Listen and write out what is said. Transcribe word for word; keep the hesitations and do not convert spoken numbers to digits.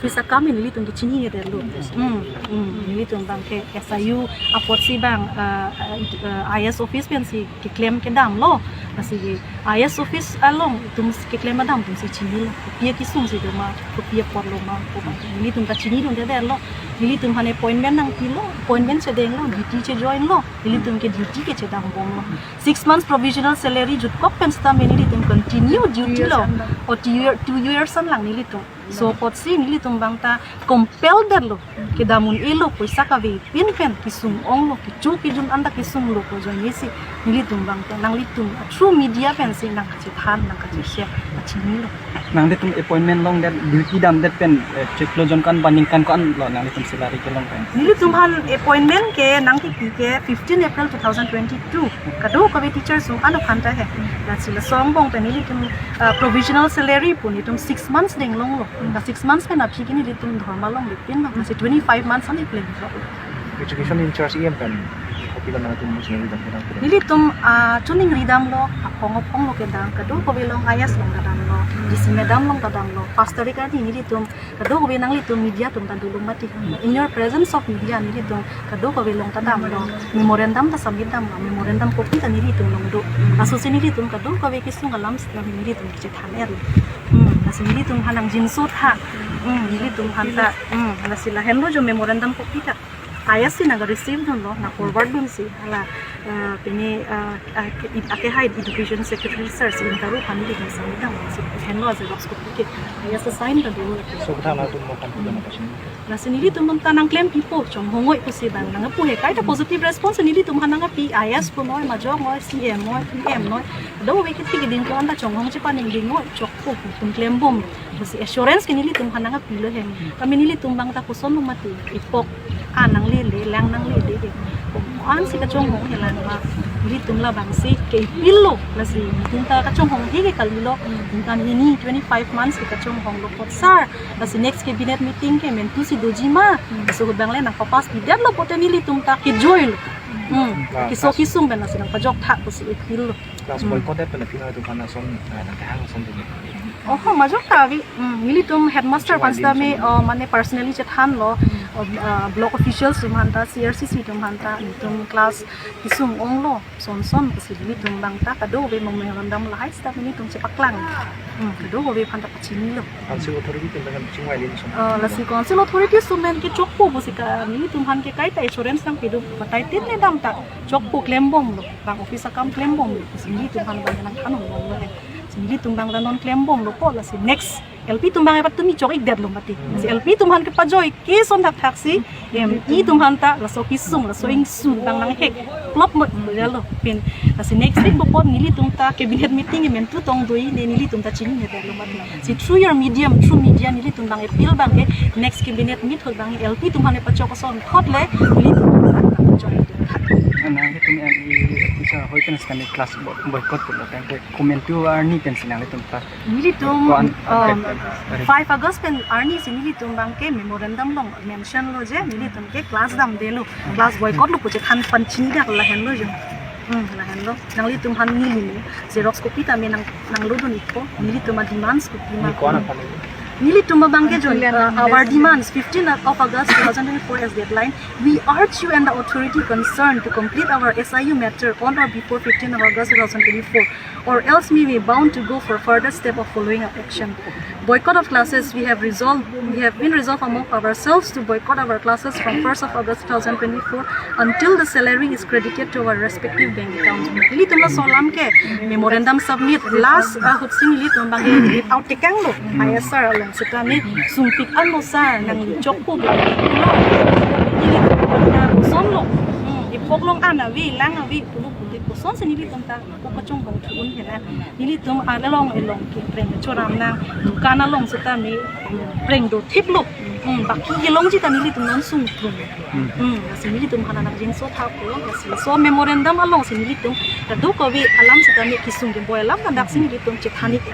Office akam nelitum kechinine detlo. Hmm, hmm, nelitum abang ke S I U apotsi abang, eh, eh, I A S office pensi keklem kedamlo. Lasi I A S office along itum keklem kedam atumsi chinilo. Kopi akesung si doma, kopi apotlo ma, kopi nelitum kachinidunde detlo. Nelitum aphan appointment nangpilo, appointment chedenglo, duty chejoinlo. Nelitum ke duty ke chedambomlo. Six months provisional salary jutkok pen seta nelitum continue duty lo. O two year, two years an lang nelitum. So apotsi nelitum abang ta compel detlo. Kedam un-elo, poisa kavepin pen kesung onglo, kecho kejun anta kesunglo pu ajoinesi nelitum abang ta nanglitum through media pensi nangkachethan, nangkacheshare, kachinilo. Nanglitum appointment longdet, duty damdet pen, eh, chiklo jon ko-an ba ningkan ko-anlo nanglitum salary kelong pen? Nelitum aphan appointment ke nangkipi ke fifteen April two thousand twenty-two. Kadokave teachers atum aphan ta he. Lasi laso angbong pen nelitum, ah, provisional salary pu nelitum six months deng longlo. Ba six months pen aphi ke nelitum dhorma longlepinlo. Lasi twenty-five months ani plan lo. Education in charge E M pen kopilo nangtum musi nangridam kedam? Nelitum, ah, choningridamlo, aphong aphonglo kedam, kadokave along I A S along ta damlo, D C madam along ta damlo, pastor ikani nelitum kadokave nanglitum media atum ta dolo mati. In your presence of media nelitum kadokave along ta damlo, memorandum ta submit damlo, memorandum copy ta nelitum along do. Lasosi nelitum kadokave kesung alam seta nelitum kachethan er. Hmm, lasi nelitum aphan nangjinso tha. Hmm, nelitum aphan ta. Hmm, lasi lahenlo jo memorandum copy ta. I A S si nang receive dunlo, nang forward dunsi. Hala, eh, pini, eh, eh, ke-, it-, akehai Education Secretary sir si ingtaru aphan nelitum submit damsi. Henlo xerox copy ke. I A S sign ta dolo. So, kethana atum aphan pilo nangpachini? Lasi nelitum aphan ta nangklempipo, chonghong noi pusi abang nangpu he, kaita positive response nelitum aphan nangpi, I A S pu noi, majok noi, C M noi, P M noi. Kadokave kethe keding ko-an ta chonghong chepaningding noi, chokpo pu itum klembom. Pusi assurance ke nelitum aphan nangpilo hem. Kami nelitum abang ta kosonlo mati, ipok an nanglele, lang nanglele ke. Ansi kachonghong he lang ma. Nelitum labangsi ke ipilo, lasi nelitum ta kachonghong he ke kalilo. Nelitum ta hini twenty-five months ke kachonghonglo apot sir. Lasi next cabinet meeting ke mentu si doji ma. Laso ahut abang le nangpapass pidetlo pote nelitum ta kejoilo. Hmm. Keso kesung pen lasi nangpajok tha pusi ipilo. Class boycott det pen aphi nangtum aphan ason, eh, nangkehang ason dini? Oho, majok ta avi. Hmm, nelitum headmaster aphan sitame, oh, mane personally chethanlo, oh, ah, block officials atum aphan ta, C R C C atum aphan ta, nelitum class kesung onglo, son son pusi nelitum abang ta, kadokave memorandum lahai seta nelitum chepaklang. Hmm, kadokave aphan ta pachinilo. Council authority atum aphan chingvai lin son. Ah, lasi council authority atum pen ke chokpo pusi ka, nelitum aphan ke kaita assurance nangpi do, batai tin ne dam ta. Chokpo klembomlo, bang office akam klembomlo, si nelitum aphan abang nangthanbomlo he. Si nelitum abang ta non klembomlo po, lasi next L P atum abang patumi chok-ikdetlo mati. Si L P atum aphan kepajoi ke son thakthak si, M E atum aphan ta, laso kesung, laso ingsun abang nanghek, plop mot lo jalo. Pin, lasi next week po nelitum ta cabinet meeting mentu tong doi ne nelitum ta chinine detlo mati. Si through your medium, through media nelitum abang appeal abang ke next cabinet meet ahut abang L P atum aphan pachok asonthot le nelitum abang pachoi. Nangtum M E teacher hoi pen sitame class bo-, boycott pulo tangte komantu arni pensi nangtum class. Nelitum, ko-an, um, update pen. Five August pen arni si nelitum abang ke memorandum along mention lo je nelitum ke class damdelo, class boycott lo pu chethan pachinidaklo, lahenlo je. Hmm, lahenlo. Nanglitum aphan neli xerox copy tame nang, nanglodun-ikpo. Nelitum a-demands copy ma. Ni ko-an aphan neli? Nelitum abang ke join, uh, our demands, fifteen of August two thousand twenty-four as deadline. We urge you and the authority concerned to complete our S I U matter on or before fifteen of August two thousand twenty-four, or else we may bound to go for further step of following up action. Boycott of classes, we have resolved, we have been resolved among ourselves to boycott our classes from first of August two thousand twenty-four until the salary is credited to our respective bank accounts. Nelitum laso alam ke memorandum submit last, ah, ahut si nelitum abang ke out tekanglo. I A S sir along sitame sungpik anlo sir, nangli chokpo. Nelitum abang ta kosonlo. Hmm, ipok along an ave, lang ave, pulo puti kosonsi nelitum ta ko kachonghong thu un hena. Nelitum along along ke preng choram nang, dukan along sitame preng dothiplo. Hmm, baki kelongji ta nelitum non sungtrum. Hmm, lasi nelitum aphan nangjinso tha pulo, lasi laso memorandum along si nelitum kadokave alam sitame kesung keboi alam ladak si nelitum chethan-ik.